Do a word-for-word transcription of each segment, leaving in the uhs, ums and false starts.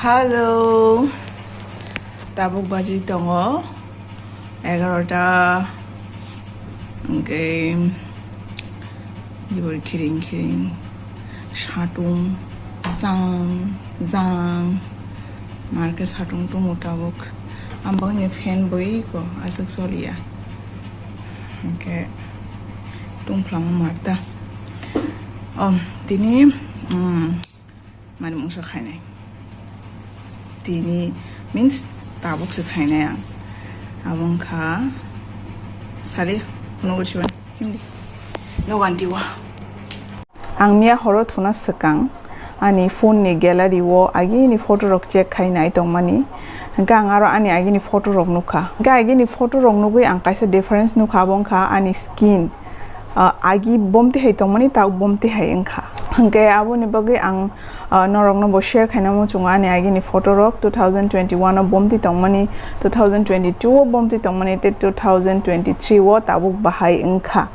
Hello, tabuk baji tongo egarota, hwnkhe jibori khiring khiring satung jang jang, marke satung tongo tabuk. Ang bagwi fan boi ko aswk soliya, hwnkhe tungphlang marta. Oh, tini, um, mani mungsa khainai. Tini means tabuk se khainai ang. Abo wngkha sari, nogo siwan, himdi. Nogo anti wa. Ang miya horo thuna swkang ani phone ni gallery o agini photo rok check khainai tongmani. Hwnkhe ang aro ani agini photo rok nukha. Hwnkhe agini photo rok nugwi ang kaisa difference nukha, abo wngkha ani skin. Ah, agi bomti hai tongmani, tak bomti hai wngkha. Hwnkhe aboni bagwi ang, ah, norokno bo share khaina muchungo ani agini photo rok two thousand twenty-one o bomti tongmani, two thousand twenty-two o bomti tongmani, tei two thousand twenty-three o tabuk bahai wngkha.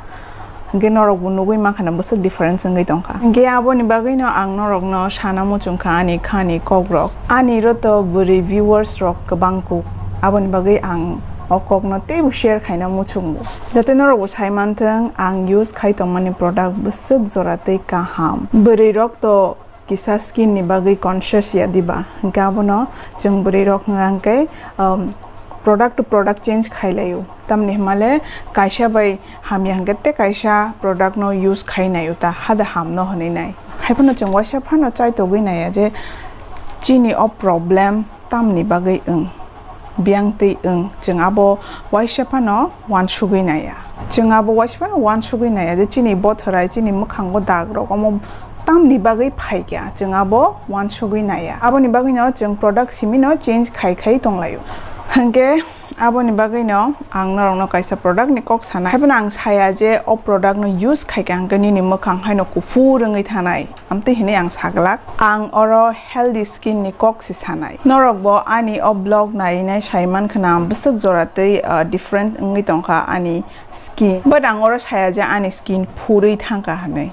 Hwnkhe norok bo nugwi mankha na bwswk difference wngwi tongkha. Hwnkhe aboni bagwino ang norokno sana muchungkha ani khani kokrok. Ani ro to bwrwi viewers rok kwbang kuk. Aboni bagwi ang o kokno teibo share khaina muchungo. Jate norok bo sai manthwng, ang use khai tongmani product bwswk jora tei kaham. Bwrwi rok to kisa skin ni bagwi conscious ya diba? Hwnkhe abono chwng bwrwi rok hwnkha hwnkhe, um, product to product change khai laio. Tamni hwnmale kaisa bai hamya hwnkhe tei kaisa product no use khai naio ta, hada ham no hwnwi nai. Haiphano chwng waisa phano chaitogwi naiya je chini o problem tamni bagwi wng, biyang twi wng, chwng abo waisa phano uansugwi naiya. Chwng abo waisa phano uansugwi naiya je chini bothor hai, chini mwkhango dag rok omo tamni bagwi phaikha, chwng abo uansugwi naiya. Aboni bagwino chwng product simino change khai khai tonglaio. Hwnkhe aboni bagwino ang norokno kaisa product ni kok sanai. Haiphano ang saya je o product no use khaikha hwnkhe nini mwkhang haino kuphur wngwi thanai. Amtwi hinwi ang saglak, ang oro healthy skin ni kok se sanai. Norok bo ani o vlog nainai sai mankha na bwswk jora twi, ah, different wngwi tongkha ani skin. But ang oro saya je ani skin phurwi thangkha hinwi.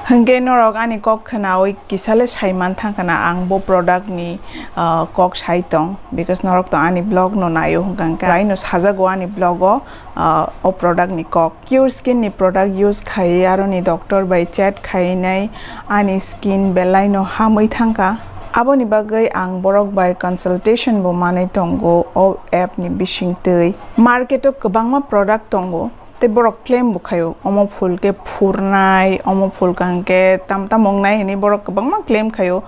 Hwnkhe norok ani kok khwnawi kisale sai man thangkha na ang bo product ni, ah, kok sai tong, because norok to ani vlog no naio hwnkha hwnkhe aino sajago ani vlog o, ah, o product ni kok. Cure Skin ni product use khai aroni doctor bai chat khainai ani skin belai no hamwi thangkha. Aboni bagwi ang borok bai consultation bo manwi tongo o app ni bisingtwi. Market o kwbangma product tongo tei borok claim bo khaio, omo phul khe phurnai, omo phul kha hwnkhe tam tam wngnai hinwi borok kwbangma claim khaio.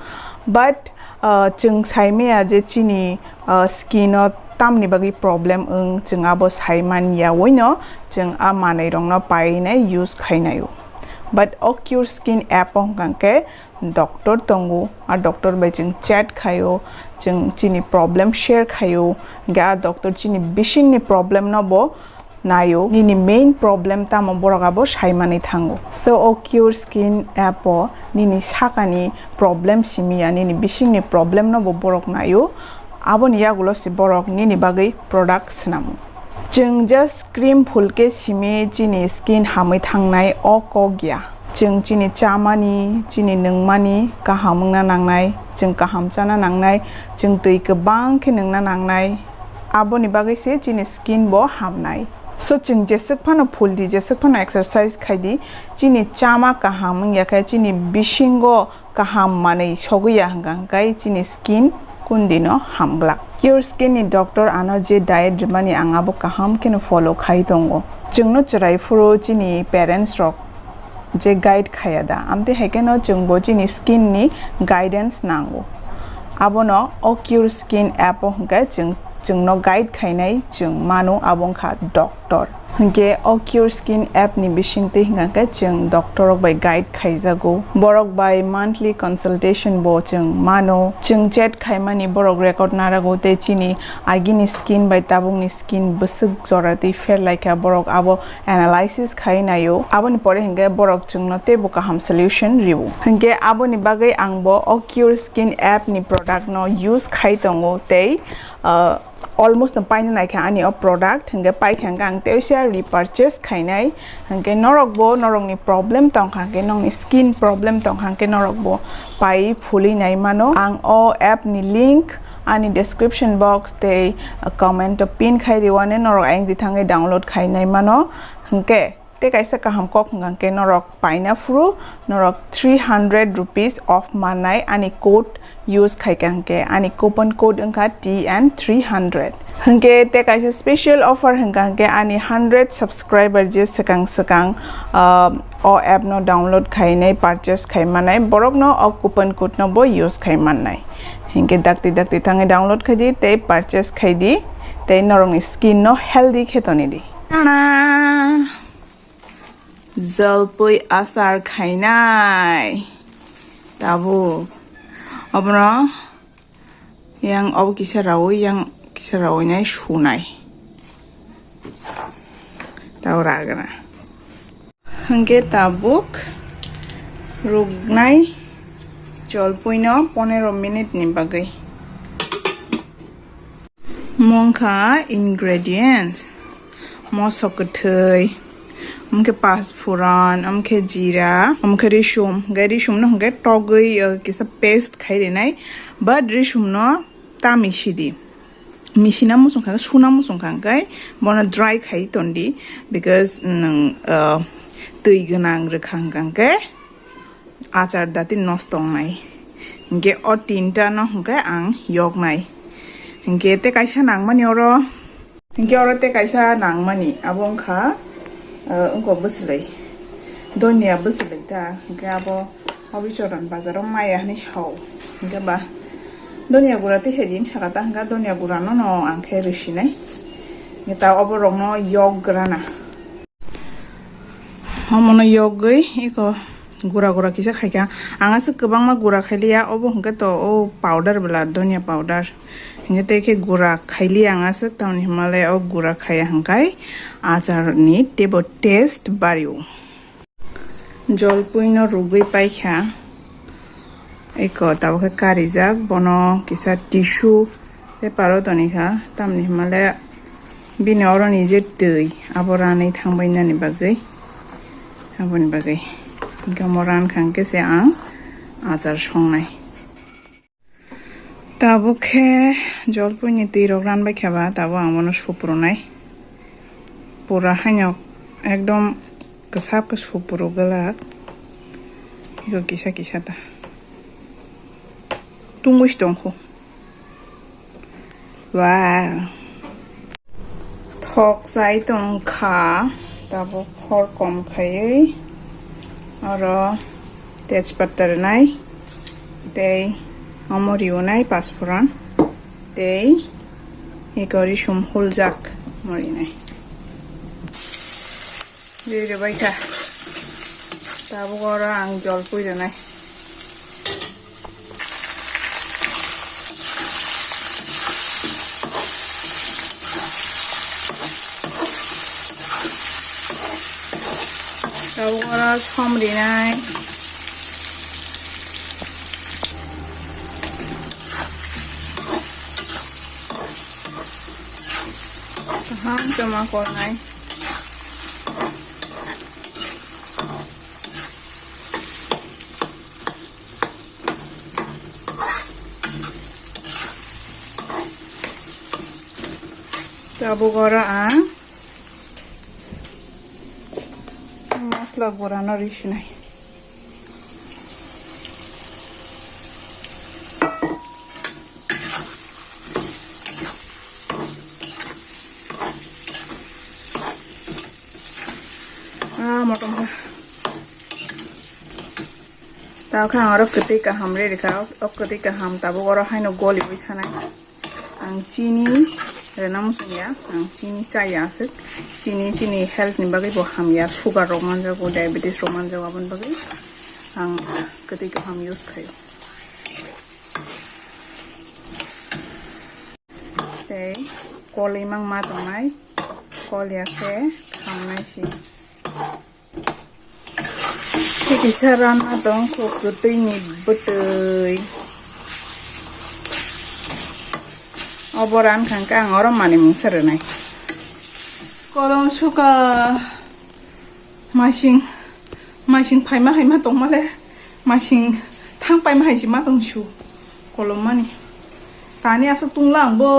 But, ah, chwng sai maya je chini ah, skin o tamni bagwi problem wng, chwng abo sai man yaui no chwng a manwi rok no painai use khai naio. But o Cure Skin app o hwnkha khe doctor tongo, a doctor bai chwng chat khaio, chwng chini problem share khaio, hwnkhe a doctor chini bising ni problem no bo naio, nini main problem tamo borok abo sai manwi thango. So o Cure Skin app o nini sakani problem simi ya, nini bisingni problem no bo borok naio, aboni yagulo se borok nini bagwi product swnamo. Chwng just cream phul khe simi chini skin hamwi thangnai o kok ya. Chwng chini chamani, chini nwngmani kaham wngna nangnai, chwng kaham chana nangnai, chwng twi kwbang khe nwngna nangnai, aboni bagwi se chini skin bo hamnai. So chwng jeswk phano phul di, jeswk phano exercise khai di, chini chama kaham wngya khe chini bisingo kaham manwi sogwi ya hwnkha hwnkhe chini skin kundino hamglak. Cure Skin ni doctor ano je diet rwmani ang abo kaham kheno follow khai tongo. Chwngno chwrai phuru chini parents rok je guide khaya da, amtwi hai kheno chwngbo chini skin ni guidance nango. Abono o Cure Skin app o hwnkhe chwng, chwngno guide khainai chwng mano, abo wngkha doctor. Hwnkhe o Cure Skin app ni bisingtwi hwnkha khe chwng doctor rok bai guide khaijago, borok bai monthly consultation bo chwng mano, chwng chat khaimani borok record narago tei chini agini skin bai tabukni skin bwswk jora twi pher laikha, borok abo analysis khai naio, aboni pore hwnkhe borok chwngno teibo kaham solution rwo. Hwnkhe aboni bagwi ang bo o Cure Skin app ni product no use khai tongo tei, ah, almost no paina naikha ani o product, hwnkhe paikha hwnkhe ang teisa repurchase khainai. Hwnkhe norokbo norokni problem tongkha, hwnkhe nokni skin problem tongkha, hwnkhe norokbo pai phulwi nai mano. Ang o app ni link ani description box tei comment o pin khai riwani, norok ayang di thangwi download khainai mano. Hwnkhe tei kaisa kaham kok hwnkha hwnkhe norok paina phuru norok three hundred rupees off mannai ani code use khaikha hwnkhe, ani coupon code wngkha T N three hundred. Hwnkhe tei kaisa special offer hwnkha hwnkhe ani hundred subscriber je swkang swkang, ah, o app no download khainai purchase khai mannai borokno o coupon code no bo use khai mannai. Hwnkhe dakti dakti thangwi download khaidi tei purchase khaidi tei norokni skin no healthy khe tonidi. Tana! Jalpui achar khainai. Tabuk. Obono yang obo kisa raui, yang kisa raui nai sunai. Tau ragna. Hwnkhe tabuk ruknai jalpui no ponero minute ni bagwi. Mongkha ingredients, mosok kwthwi, omkhe pasphuran, omkhe jira, omkhe risum, hwnkhe risum no hwnkhe togwi, uh, kisa paste khai rinai, but risum no ta misidi, misina muchung kha, suna muchung kha hwnkhe bono dry khai tondi, because nwng, uh, twi gwnang rwkha hwnkhe achar dati nosto wngnai. Hwnkhe o tinta no hwnkhe ang yoknai. Hwnkhe tei kaisa nangmani oro, hwnkhe oro tei kaisa nangmani, abo wngkha, eh, wngkha bwswlwi, donia bwswlwi ta, hwnkhe abo obichoran bazaro maya hinwi sao. Hwnkhe ba donia gura tei hai din saka ta, hwnkhe donia gura no no ang khe rwsinai. Hwnkhe ta obo rok no yok grana. Omono yogwi eko gura gura kisa khaikha. Ang aswk kwbangma gura khailiya, obo hwnkhe to o powder bwla, donia powder. Hwnkhe tei khe gura khailiya ang aswk, tamoni hwnmale o gura khaiya hwnkhe acharni teibo taste bario. Jolpuino rugwi paikha. Eko tabukhe karijak, bono kisa tissue paper o tonikha, tamni hwnmale bini oroni je twi abo ranwi thangbainani bagwi, aboni bagwi. Hwnkhe omo rankha hwnkhe se ang achar songnai. Tabuk khe jolpuini twi rok ranbai khe ba, tabuk ang bono suprunai. Pura haino ekdom kwsap khe supru gwlak. Eko kisa kisa ta tungwi se tongkhu. Wow. Thok chai tong kha, tabuk hor kom khaiwi oro tejpatta rwnai, tei omo riunai pasfuran, tei eko risum huljak omo rinai. Ri rwbai kha, tabuk oro ang jolpui rwnai. Tabuk oro som rinai. Kaham khe ma kolnai. Tabuk oro ang masla gurano risinai. Ah, motom kha. Tao khe ang oro kwtwi kaham riri kha. O kwtwi kaham tabuk oro haino goliwi thanai. Ang chini rwna muchung ya, ang chini chaya aswk. Chini, chini health ni bagwi bo hamya, sugar rok manjago, diabetes rok manjago, aboni bagwi ang kwtwi kaham use khaio. Tei kol imang ma tongnai, kol ya khe khamnai se. Kisa rana tong kho kwtwi ni bwtwi. Obo ran kha khe ang oro manwi mungsa rwnai. Kolom suka masing, masing phaima haima tongmale, masing thang paima hai se ma tong su kolom mani. Tani aswk tungla ang bo.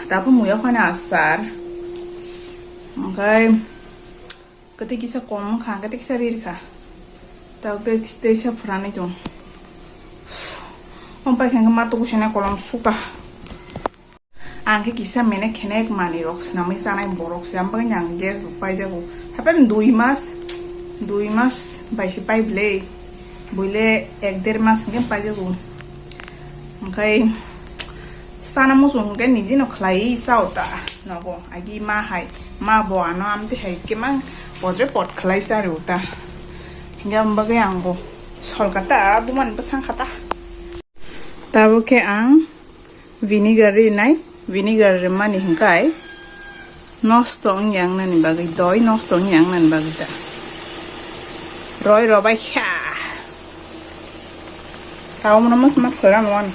Tabuk muya khani asar. Okai. Kete kisa kom kha, kete kisa rir kha. Tau ke kisa phurani tong. Om pai kha ma tuku sene kolom suka. Ang ke kisa mene khene manwi rok swnamwi chanai borok se, am bagwi ang gas bo paijago. Hapen dui mas, dui mas bai se pai bwle. Buile ek der mas hwnkhe paijago. Hwnkhe sana muchung hwnkhe niji no khlai sao ta nogo. Agi ma hai, ma bo ano amtwi hai khe mang podre pod khlai sa rw ta. Hwnkhe am bagwi ang bo sol kha ta, bumani bwsang kha ta. Tabuk khe ang vinegar rinai, vinegar rimani hwnkhe nosto wngya wngnani bagwi, doi nosto wngya wngnani bagwi ta. Roi robai kha. Tao mano mas ma phwran wan.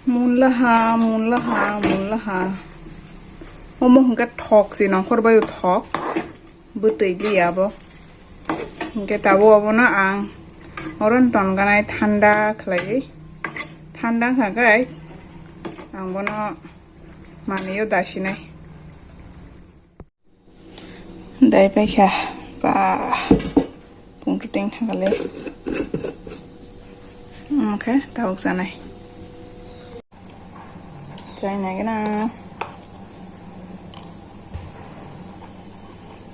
Munlaha, munlaha, munlaha. Omo hwnkhe thok se nongkhor bai thok. Bwtwi liya bo. Hwnkhe tabuk obono ang oro tonganai thanda khlaiwi. Thanda wngkha khe ang bono manwi o dasinai. Dai paikha ba pungtu ting thangkale. Omo khe tabuk chanai. Chai nai gana.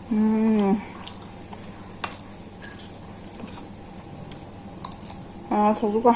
Hmm. Ah, thokjuka.